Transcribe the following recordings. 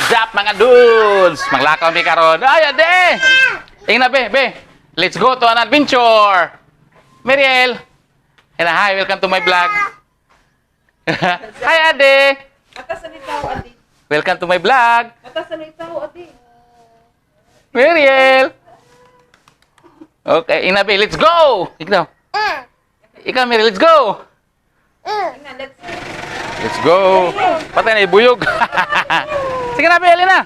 What's up, mga dudes? Maglakaw mi karon. Ay, ade! Tingnan, be, be. Let's go to an adventure. Meriel. Hello, hi, welcome to my vlog. Hi, ade. Mata sa nitaw, adi. Welcome to my vlog. Mata sa nitaw, adi. Meriel. Okay, Inabe, let's go. Ikaw. Ikaw, Meriel, let's go. Ina, let's Let's go. Patay na ibuyog. Sige na, Be, na.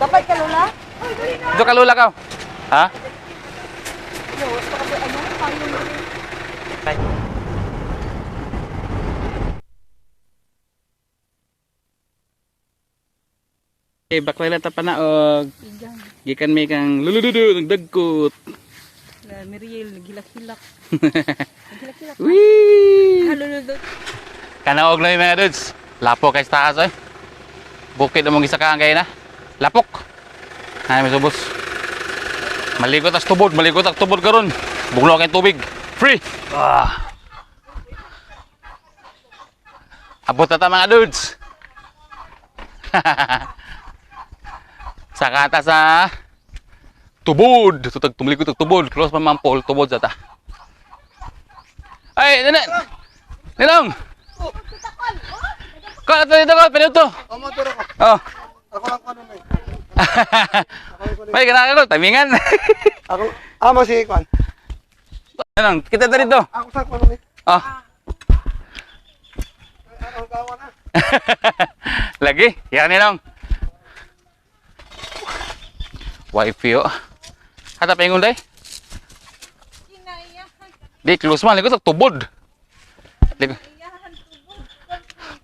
Dapat ka, Lola? Dito ka, Lola, ka. Ha? Okay, baklay na ta panaog. Gikan may kang lulududu, nagdagkot. Na, Miriel, naghilak-hilak. Naghilak-hilak. Whee! Haluludod. Kanaog na yung mga dudes. Lapok kay sa taas oy. Bukid na mong isa ka ang kay na. Lapok. Ay, may subos. Maligot as tubod, maligot as tubod karon. Buglo kay tubig. Free. Ah. Abot na ta, mga dudes. Saka ta sa tubod. Tutag tumalikot og tubod. Close pa man pole, tubod sa ta. Ay, nene. Ninong. Ko na dito ko, pinuto. Oh, motor ako. Oh. Ako lang kuno na eh. May kana ko timingan. Ako, amo si Kwan. Ninong, kita ta dito. Ako sa kuno ni. Oh. Ako gawa na. Lagi, yan ninong. Wifi oh. Hata pa ingon day. Di close man likod tubod. Liko.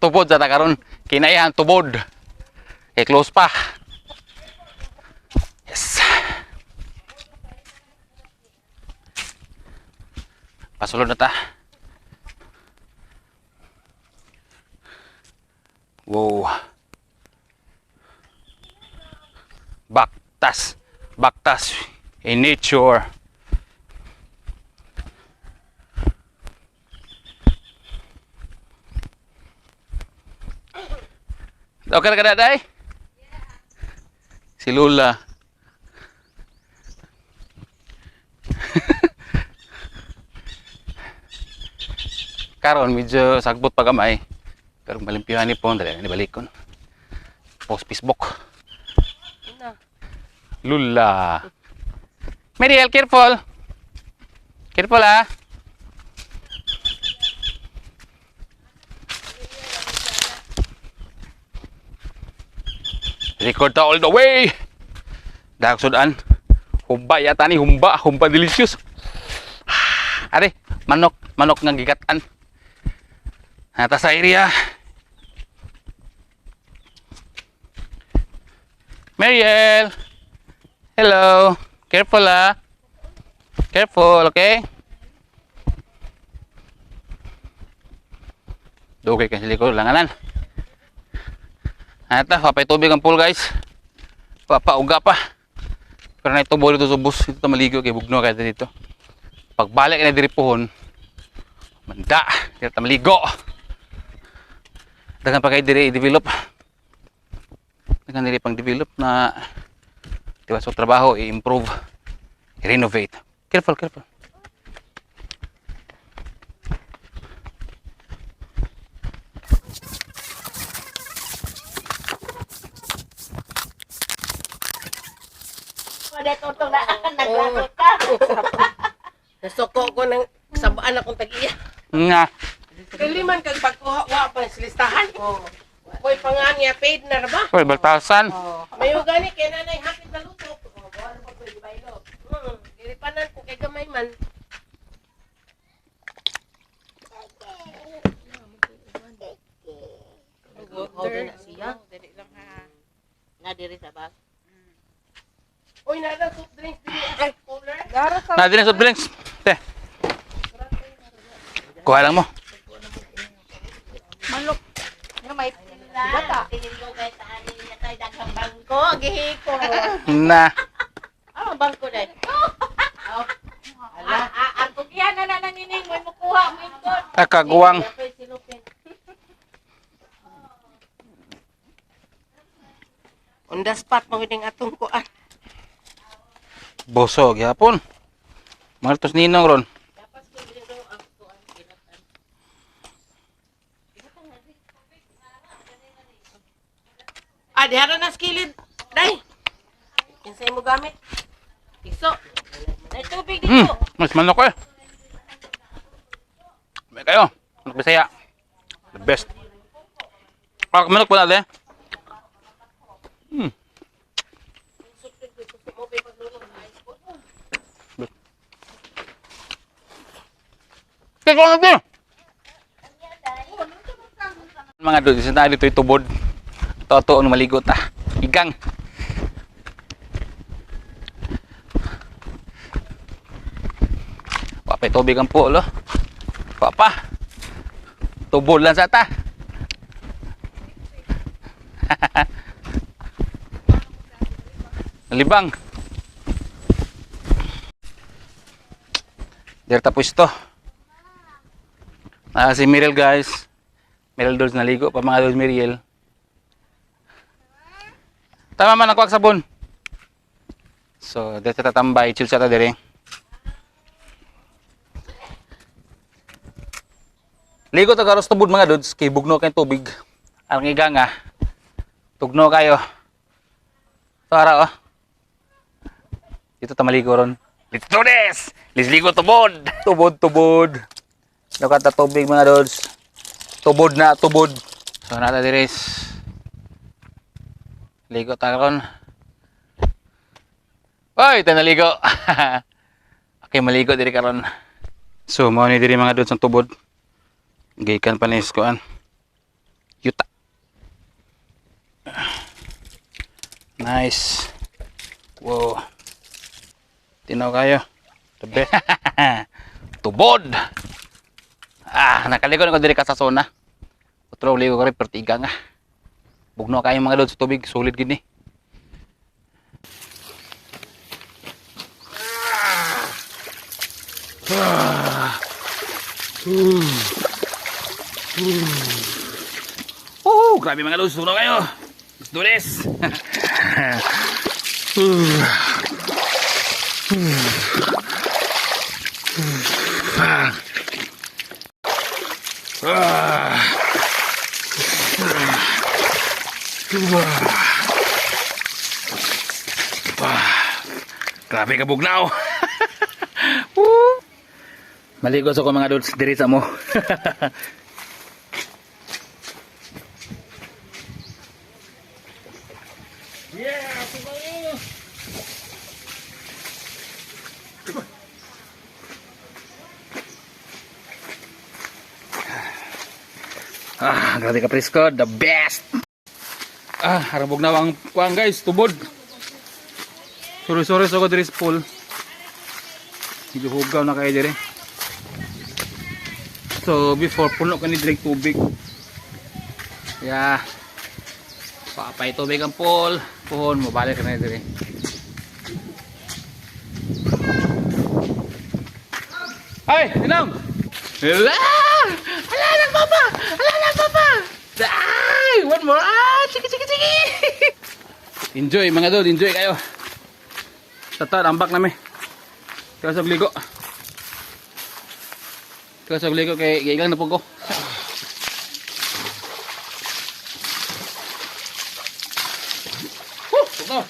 Tubod sa ta karon. Kinaihan tubod. Eh close pa. Yes. Pasulod na ta. Wow. Baktas. Baktas in nature. Okay na ka na, Day? Si Lula. Karon medyo sagbot pa gamay. Pero malimpihan ni pon dali ni balikon. Post Facebook. Lula. Mariel, careful. Careful ah. Record ta all the way. Dahil sudan. Humba yata ni humba, humba delicious. Are, manok, manok nga gigatan. Nata sa area. Mariel. Hello. Careful ah. Careful, okay? Dugay kay likod langanan. Ata, papay tubig ang pool, guys. Papauga pa. Pero na itubo dito sa bus, dito maligo kay bugno kay dito. Pagbalik na diri pohon, manda, diri ta maligo. Dagan pa kay diri i-develop. Dagan diri pang develop na tiwas sa trabaho, i-improve, i-renovate. Careful, careful. Wala tutong na naglagot ka. Nasuko ko ng sabaan akong tag-iya. Nga. Dili man kag pagkuha wa pa sa listahan. Oh. Koy pangan niya paid na ra ba? Uy, baltasan. Mayo gani kay nanay hapit na luto. Oh, buwan pa ko ibaylo. Giripanan ko kay gamay man. Water. Na siya. Na diri sa bus. Oy, nara soft drinks dili ay cooler. Gara sa Na din soft drinks. Te. Kuha lang mo. manok. Nga may Bata. Tingin ko kay taani niya kay daghang bangko, gihiko. Na. Ah, bangko dai. Oh. Ala, ang kugihan na na nining mo mukuha mo ingkon. Kakaguwang. Ako'y silupin. On the spot mo ning atong kuan. Boso gyapon. Martos ninong ron. Ah, diha ra na sa kilid. Day. Kinsay mo gamit? Iso. Nay tubig dito. Mas manok eh. May kayo. Manok Bisaya. The best. Ah, manok po natin. Kaya ko natin. Mga dudes, na dito yung tubod. Totoo, maligo ta. Igang. Wapay tubig ang pulo. Papa. Tubod lang sa ta. Libang. Dito tapos to. Ah, si Mirel guys. Mirel Dolls naligo pa mga Dolls Miriel. Tama man ako sabon. So, dito tatambay, chill sa ta dire. Ligo ta karos tubod mga dudes, kay bugno kay tubig. Ang iga nga. Tugno kayo. Ito ara oh. Dito ta maligo ron. Let's do this! Let's ligo tubod! Tubod, tubod. Look at the tubig mga dudes. Tubod na, tubod. So nata diris. Ligo ta ron. Oy, ito naligo. Okay, maligo diri karon. So mao ni diri mga dudes ang tubod. Gikan pa ni kuan. Yuta. Nice. Wow. Tinaw kayo. The best. Tubod. Ah, nakaligo na ko diri ka sa zona. Otro ligo ko rin pero tiga nga. Bugno kayo mga lods sa tubig, solid gini. Oh, grabe mga lods, tugno kayo. Let's do this. Grabe ka bugnaw. Woo! Maligo sa ko mga dudes diri sa mo. Ah, grabe ka presko, the best. Ah, harang bugnaw ang kuang guys, tubod. Sorry, sorry, so ko diri sa pool. Medyo hugaw na kayo diri. So, before, puno ka ni diri tubig. Yeah. Papay tubig ang pool. Puhon, mabalik ka na diri. Ay, inang! Hala! Hala lang, papa! Hala lang, papa! Ay, one more! Ah, chiki, chiki, chiki! Enjoy, mga dod. Enjoy kayo. Tata, ambak nami. Kaya sa ligo. Kaya sa ligo kay ilang na po ko. Woo! Ito.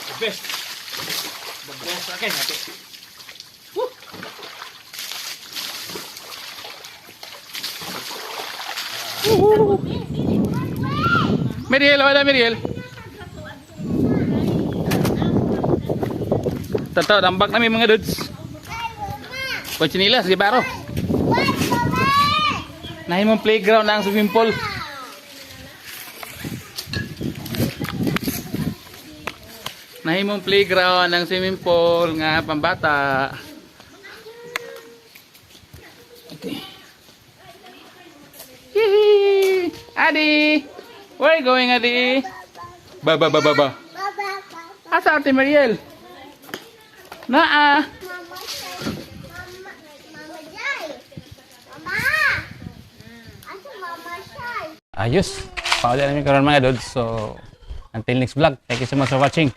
The best. The best. Okay, okay. Woo! Woo! Miriel, wala Miriel. Tata, tambak namin mga dudes. Kung di baro. Nahin mong playground na ang swimming pool. Nahin mong playground ang swimming pool nga pambata. Okay. Yee! Adi! Where are you going, Adi? Ba ba ba ba ba. Asa Ate Mariel? Naa. Mama, Mama, Mama Jai. Mama. Asa Mama Jai? Ayos. Pauli namin karon, mga dudes. So until next vlog. Thank you so much for watching.